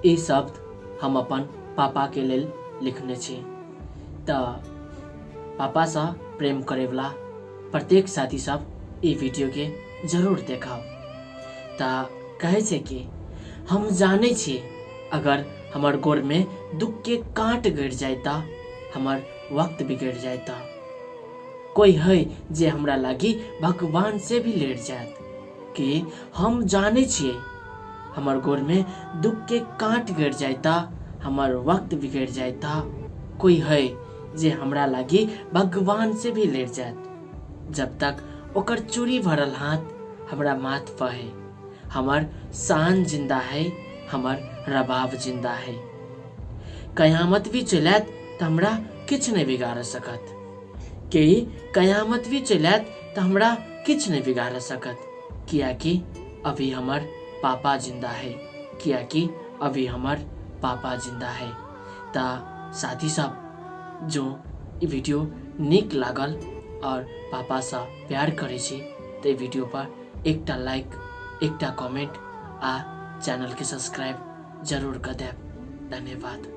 ई शब्द हम अपन पापाके लेल लिखने छी। तऽ पापासँ प्रेम करैवला प्रत्येक साथी सब ई वीडियोके जरूर देखब। तऽ कहै छै कि हम जानै छी अगर हमर गोरमे दुखके काँट गड़ि जाय तऽ हमर वक्त बिगड़ि जाय तऽ कोई है जे हमरा लागी भगवान से भी लड़ि जायत। कि हम जानै छियै हमर गोरमे दुखके काँट गड़ि जाय तऽ हमर वक्त बिगड़ि जाय तऽ कोई है जे हमरा लागी भगवान से भी लड़ि जायत। जब तक ओकर चूड़ी भरल हाथ हमरा माथ पर है, हमर शान जिंदा है, हमर रबाब जिंदा है। कयामत भी चलि आयत तऽ हमरा किछु नहि बिगाड़ सकत। कि कयामत भी चलि आयत तऽ हमरा किछु नहि बिगाड़ सकत, कियाकि अभी हमर पापा जिंदा है, कियाकि अभी हमर पापा जिंदा है। तऽ साथी सब, जो ई वीडियो नीक लागल और पापासँ प्यार करै छी तऽ ई वीडियो पर एकटा लाइक, एकटा कमेंट आ चैनलके सब्सक्राइब जरूर कऽ देब। धन्यवाद।